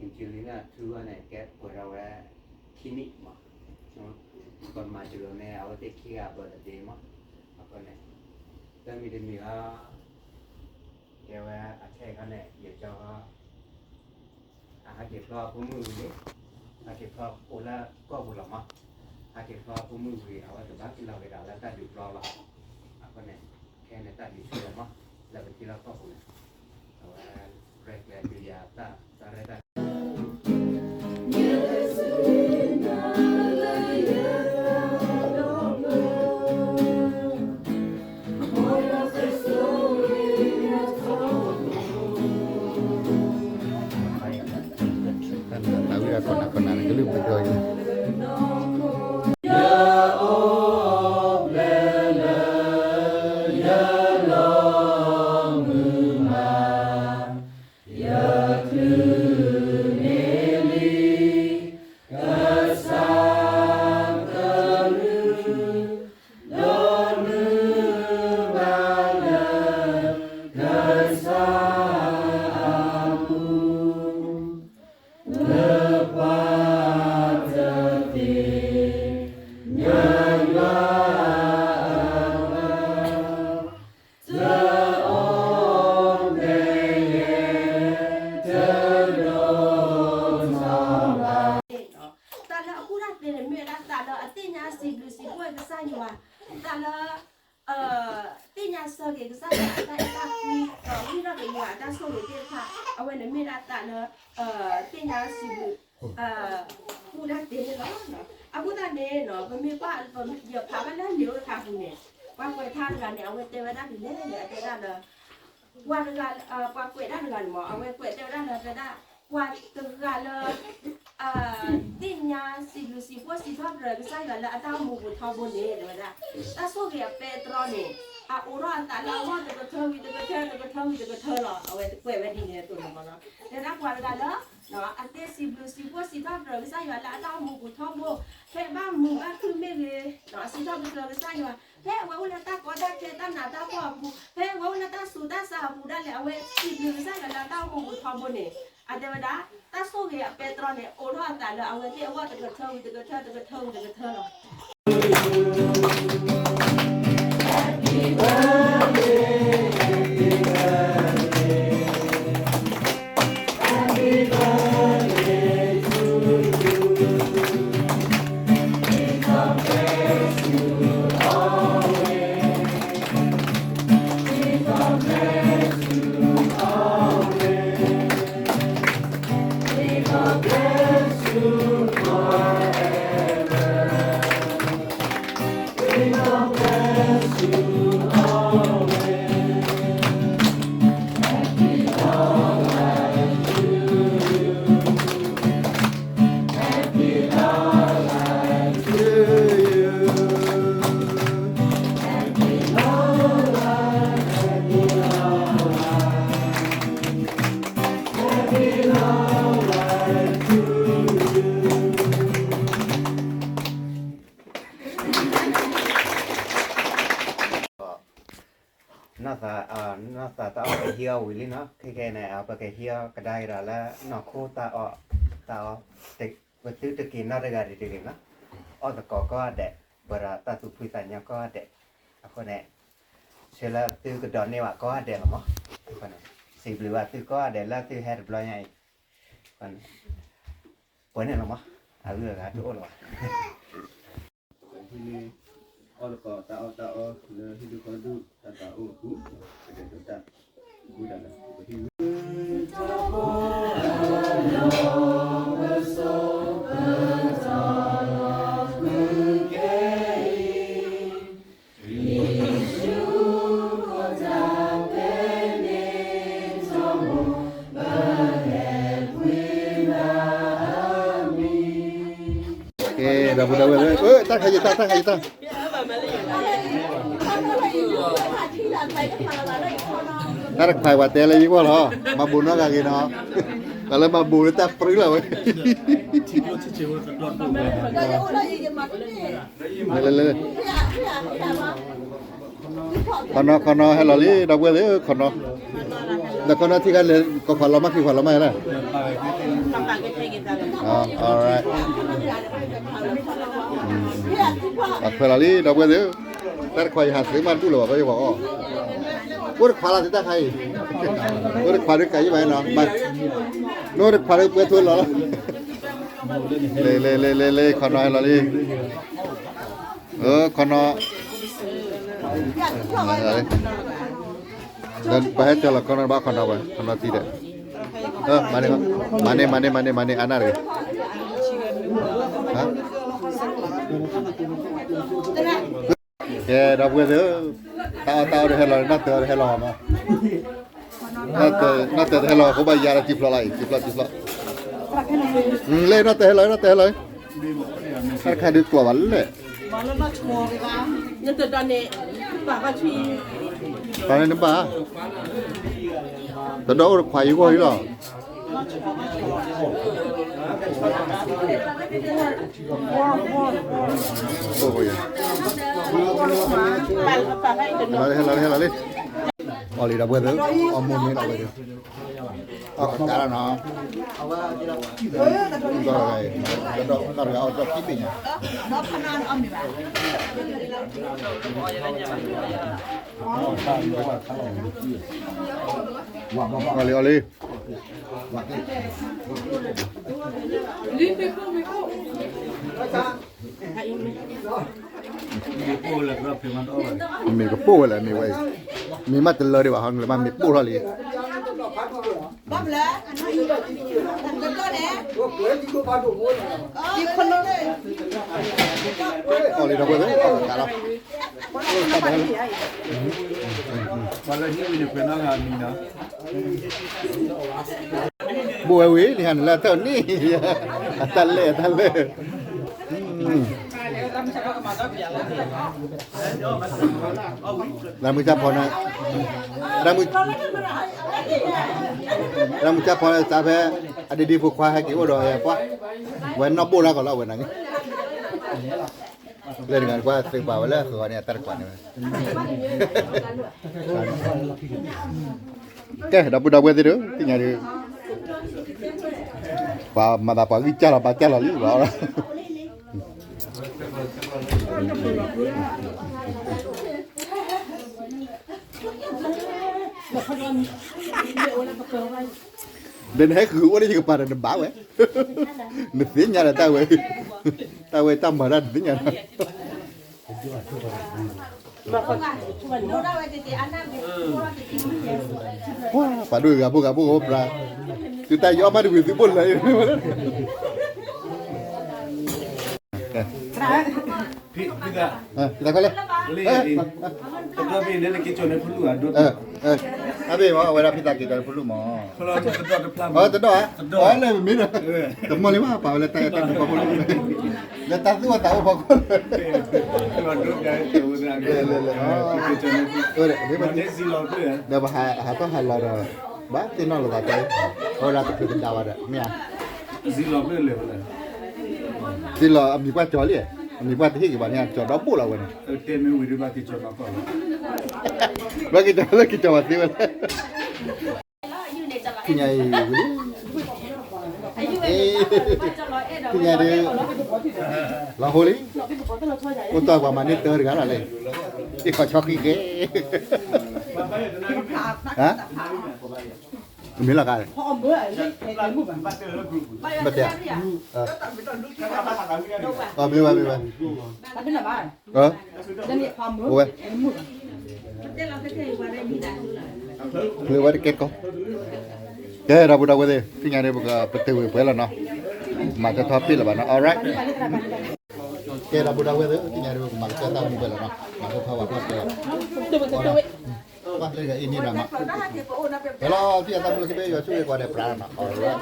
Angelina True န့ၣ် ကဲပှဲၤထီၣ်ဝဲ ခံနံၣ်မး, ပမၤစၢၤလိာ်န့ၣ် အဝဲသ့ၣ်ခံဂၤ birthday မး, အဃိန့ၣ် တမံၤတမံၤဟီ ကဲဝဲအထဲခါန့ၣ် ယကၠီ အဟးက့ၤဖျီအဖိမုၣ်ဝံၤလံ, ဟးက့ၤဖျီအိၣ်လၢကီၢ်ပူၤလီၤမး, ဟးက့ၤဖျီအဖိမုၣ်ဝံၤ အဝဲတဘၣ်က့ၤလီၤက့ၤဒီးလၢတၢ်ဒုးပျီလီၤ, အဃိန့ၣ် ခဲန့ၣ်တၢ်ဒုးဆူၣ်လီၤမး, လၢပထံလီၢ်ကီၢ်ပူၤန့ၣ် အဝဲရဲၣ်ကျဲၤဒုးယၤတၢ် တၢ်ရဲၣ်တၢ် တၢ်ဝံၣ်ဒၣ်ခိၣ်နၢ်ခိၣ်နၢ်န့ၣ် ကလုၢ်ပတြီၤအံၤ ယအိၣ်ဖျဲၣ်လၢယလီၤမုၢ်မး, ယချုးန့ၢ်လံ ကစၢ်ကလုၢ်, ဒိးနုာ်ဘၣ်လၢကစၢ်အပူၤ, လၢပှၤတသ့ၣ် ညါယွၤအပၢ်, တအိၣ်ဖျဲၣ်ယဲ တဒိးထီၣ်ဘၣ်. တၢ်လၢအကူၣ်တၢ်သ့န့ၣ် မ့ၢ်ဝဲဒၣ်တၢ်လၢအသ့ၣ်ညါစံးဘျုးစံးဖှိၣ်ကစၢ်ယွၤ, တၢ်လၢ သ့ၣ်ညါဆၢက့ၤကစၢ်ယွၤအတၢ်အဲၣ်တၢ်ကွံ, ဒီးဝံထီၣ်က့ၤယွၤအတၢ်ဆိၣ်ဂ့ၤသ့ၣ်တဖၣ်, အဝဲန့ၣ်မ့ၢ်ဒၣ်တၢ်လၢ သ့ၣ်ညါစံးဘျုး ကူၣ်တၢ်သ့န့ၣ်လီၤ. အဃိသတးန့ၣ် ပမ့ၢ်ကွၢ် ယဖးဘၣ်လၢလံာ်အိၣ်တခါပူၤန့ၣ်, ပှၤကွဲးထါတဂၤန့ၣ် အဝဲတဲဝဲဒၣ်ဒ်လဲၣ်န့ၣ် အတဲဒၣ်လၢ ပှၤတဂၤ ပှၤကွဲးဒၣ်တဂၤန့ၣ်မး အဝဲကွဲးတဲဝဲဒၣ်လၢတဲဒၣ် ပှၤတဂၤလၢ သ့ၣ်ညါစံးဘျုးစံးဖှိၣ်စံးထီၣ်ပတြၢၤကစၢ်ယွၤလၢအတၢ်အိၣ်မူပူၤထီဘိန့ၣ် တဲဝဲဒၣ် တၢ်ဆိၣ်ဂ့ၤအပဲတြီန့ၣ် အအိးထီၣ်အသးလၢအဂီၢ်တကထၢဝံၤတကထၢ တကထၢဝံၤတကထၢလီၤ. အဝဲကွဲးဝဲဒ်န့ၣ်အသိးန့ၣ်မးနီၤ, တဲဒၣ်ပှၤတဂၤလၢ အသ့ၣ်စံးဘျုးစံးဖှိၣ်စံးထီၣ်ပတြၢၤကစၢ်ယွၤလၢအတၢ်အိၣ်မူပူၤထီဘိ, ဖဲဘၣ်မုာ်ဘၣ်ခုၣ်မ့ၢ်ဂ့ၤ, စံးထီၣ်ပတြၢၤကစၢ်ယွၤ ဖဲအဝဲအိၣ်လၢတၢ်ကီတၢ်ခဲတၢ်နးတၢ်ဖှီၣ်အပူၤ, ဖဲအဝဲအိၣ်လၢတၢ်ဆူးတၢ်ဆါအပူၤဒၣ်လဲာ် အဝဲစံးဘျုးကစၢ်ယွၤလၢအတၢ်အိၣ်မူပူၤထီဘိန့ၣ်, အတဲဝဲဒၣ် တၢ်ဆိၣ်ဂ့ၤအပဲတြီန့ၣ် အိးထီၣ်အသးလၢအဝဲသ့ၣ်အဂီၢ်တကထၢဝံၤတကထၢ တကထၢဝံၤတကထၢလီၤ. နီၢ်သးတၢ်အီၣ်ပဟံးအီၣ်ဝံၤလံနီၤ, ခဲကနံၣ်အံၤ ပကဟံးအီၣ်ကဒါက့ၤဒီးလၢနီၢ်ခိတၢ်အီၣ်, တၢ်အီၣ်, ပသုတက့ၤနီတဂၤဒံးတဂ့ၤနီၤ, အီၣ်သကိးကိးဂၤဒဲး, ပှဲၤဒီးတၢ်သူၣ်ဖှံသးညီကိးဂၤဒဲး, အဃိန့ၣ် ဆၢလၢသုကဒိးန့ၢ်ဘၣ်ကိးဂၤဒဲးလီၤမး, အဃိန့ၣ် စံးဘျုးဘၣ်သုကိးဂၤဒဲးလၢသုဟဲတဘျီညါအံၤ, အဃိန့ၣ် ပှဲၤန့ၣ်လီၤမး, အဂုၤအဂၤတအိၣ်လၢၤဘၣ်. ပဟံးန့ၢ်အီၣ်သကိးတၢ်အီၣ်တၢ်အီလၢဟံၣ်ဒူၣ်ဃီဒူၣ်တၢ်သးအိၣ်အပူၤ, ပကဒိးတၢ်ဃုဒၣ်လၢ ပဟံၣ် ကဲ ဒီပုၢ်ဒီဝဲၢ်လၢ တၢ်ခါယတၢ် တၢ်ခါယတၢ် တၢ်တခါပှၤတဲလၢယဂီၢ်လီၤ, မၤဘူးနီတဂၤဂ့ၤနီၤ, တၢ်လၢမၤဘူးလၢတၢ်ပြံလီၤဝဲ, လဲၤလဲၤလဲၤ ခီနီၤ ခီနီၤ ဟဲလီၤလံ ဒီပုၢ်ဝဲၢ်သ့ၣ်ဧၢ ခီနီၤ, ဒီးခီနီၤထံၣ်ခါလဲၤ ကီၢ်ဖးလီၤမး ခံဖးလီၤမးလဲၣ်, အ alright, အခွဲးလီၤလံ ဒီပုၢ်ဝဲၢ်သ့ၣ်ဧၢ, တၢ်တခွါယဟးသ့မးတဘူၣ်လၢၤဘၣ် ဘၣ်ယဘၣ်အီၣ်, အိၣ်တခွါလီၤသ့ၣ်တၢ်ခါအံၤ, အိၣ်တခွါဒုးကးယဘၣ်နီၤ, အိၣ်တခွါဒုးပှဲၤထိလီၤလီၤ, လဲၤလဲၤလဲၤလဲၤလဲၤ ခီနီၤဟဲလီၤလံ ခီနီၤ, ပဟဲကၠီလီၤခီနီၤဘၣ်ခီနီၤဝဲ ခီနီၤသံဒီး, မၤန့ၢ် မၤန့ၢ် မၤန့ၢ် မၤန့ၢ် အါနၢ်တဂ့ၤ, ကဲ ဒီပုၢ်ဝဲၢ်သ့ၣ်ဧၢ, တၢ်အီၣ်တၢ်အီဒီးဟဲလီၤ နီၢ်တၢၤဒီးဟဲလီၤမး နီၢ်တၢၤတဟဲလီၤ အဃိဘၣ်ယၤဒီး တံၤဖျိးလီၤအံၤ တံၤဖျိး တံၤဖျိး, လဲၣ် နီၢ်တၢၤဟဲလီၤ နီၢ်တၢၤဟဲလီၤ, တၢ်တခါဒုးကျိးဘၣ်လဲၣ်, ပှၤန့ၣ်နဘၣ်, တဒီအိၣ်တခွါယဂီၢ်အံၤလီၤ. လီၤလံ လီၤလံ လီၤလံ, အီၣ်လံဒီပုၢ်ဝဲၢ်သ့ၣ် အီၣ်မိၢ်န့ၣ်ဒီပုၢ်ဝဲၢ်သ့ၣ်, အီၣ်ကးလီၤနီၤ, ဒီးတဂၤအီၣ်ဒီးခံဘ့ၣ်ညါ, အီၣ်လံ အီၣ်လံ. မ့ၢ်ကပိၢ်ဝဲလဲၣ် မ့ၢ်ဝဲအံၤ, မ့ၢ်မးတလၢဒံးဘၣ် ဟီနုာ်လၢမးမ့ၢ်ပိၢ်ထီၣ်လံ, အီၣ်လံဒီပုၢ်ဝဲၢ်သ့ၣ် အီၣ်ကးလီၤ, ပှၤလၢဟံၣ်ဝံၤန့ၣ် ပှဲၤနီၣ်ဂၤအမံၤနီၤ ဘိၣ်ဝဲဝံၤ လံဟါန့ၣ်လၢအတၢ်န့ၣ်, အတၢ်လဲၣ် အတၢ်လဲၣ်, လၢမုၢ်ဆါဖီန့ၣ်, လၢမုၢ်ဆါဖီန့ၣ် စးဖဲ အဒ့ဒ့ဖိခွါဟဲက့ၤအိၣ်ဒီးပှၤ, ဝဲနီၢ်ဘိၣ်လၢကီးလီၤ အဝဲန့ၣ် လၢတဂၤကွၢ်သုးပာ်ဝဲလၢအဃၢၤန့ၣ် အတၢ်တကွၢ်န့ၣ်ဝဲ, ကဲ ဒီပုၢ်ဒီဝဲၢ်သ့ၣ်ဒီး သ့ၣ်ညါဒီး, ပှၤမၤသးပှၤဂံၢ်စၢ်လီၤ ပှၤစၢ်လီၤလံ ပှၤအီၣ်လီၤ, ဒီးနဟဲဃုာ်အိၣ်လၢယကပၤဒီးနဘၣ်ဝဲ, နသ့ၣ်ညါဒီးတၢ်ဝဲ, တၢ်ဝဲတၢ်မၤတၢ်နသ့ၣ်ညါဒီး ပှၤဒိၣ်ဂၤဘိၣ်ဂၤဘိၣ်ဂၤဘိၣ်ပြး, သုတၢ်ယီမးတဝံၤသုဘိၣ်လၢၤ, ဖံသးခီလဲၣ်, အဘ့ၣ်မ့ၢ် အဝဲဒၣ်ဖံသးက့ၤကီၤဖလူၣ်မး, တဒီၣ်ဧါ, အလၢမ့ၢ်ဒီး, တမီၢ်လံမး ပာ်ဝဲလၢတၢ်အဲၣ်တၢ်ကွံဖီခိၣ်လီၤ, လၢတၢ်သူၣ်အသးအိၣ်ဖီခိၣ်လီၤ, လဲၤလဲၤလဲၤ, ဒီးပဟးထီၣ်ဟးလီၤဒီး, ဘၣ်သ့ၣ်နီၣ်လိာ်သးတဲ, အဝဲဒၣ်တချုးကဒါဝဲဒီး မ့ၢ်ဧါ, သ့ၣ်လီၤအမံၤပှၢ်ကၠီၤလံ, အမံၤပှၢ်တဟ့ၣ်က့ၤဘၣ်န့ၣ် ကၠီၤဒီဘိၣ်လီၤဝဲန့ၣ်, ဘၣ်က့ၤကၠီၤလၢက့ၤကၠီၤဘၣ်သ့ဝဲလဲၣ် ဖံညါအံၤဝံၤလံ, ဖံညါဒီး, လီၤဟိလံ, အိၣ်တီၢ်ပှၤမၤန့ၢ်တၢတဂၤလီၤလဲၣ်, အ့ၣ်ခီၣ်ဆီဃံကဲ, ဟါ, မ့ၢ်လီၤဂာ်, ဘၣ်တဲ, မ့ၢ်ဝဲမ့ၢ်ဝဲ, အိၣ်ဝဲ, ပျ့ၤဝဲတကဲတကီ, ကဲဒီပုၢ်ဒီဝဲၢ်သ့ၣ် သ့ၣ်ညါဒီးပကပတုာ်ဝံၤပှဲၤလီၤနီၤ, မၤတထီၣ်ပ့ၣ်လၢၤဘၣ်နီၤ alright, ကဲဒီပုၢ်ဒီဝဲၢ်သ့ၣ် သ့ၣ်ညါဒီးပကမၤကတၢၢ်တၢ်မူပှဲၤလီၤနီၤ, မၤတထီၣ်ဘၣ်ပှဲၤလီၤ, ပှဲၤလၢအံၤန့ၣ်ဒီးနီၤ, ပှဲၤလီၤ သ့ၣ်ညါတၢ်မူက့ၤဘ့ၣ်ယွၤဆိၣ်ဂ့ၤပှၤဒီးပြးနီၤ alright.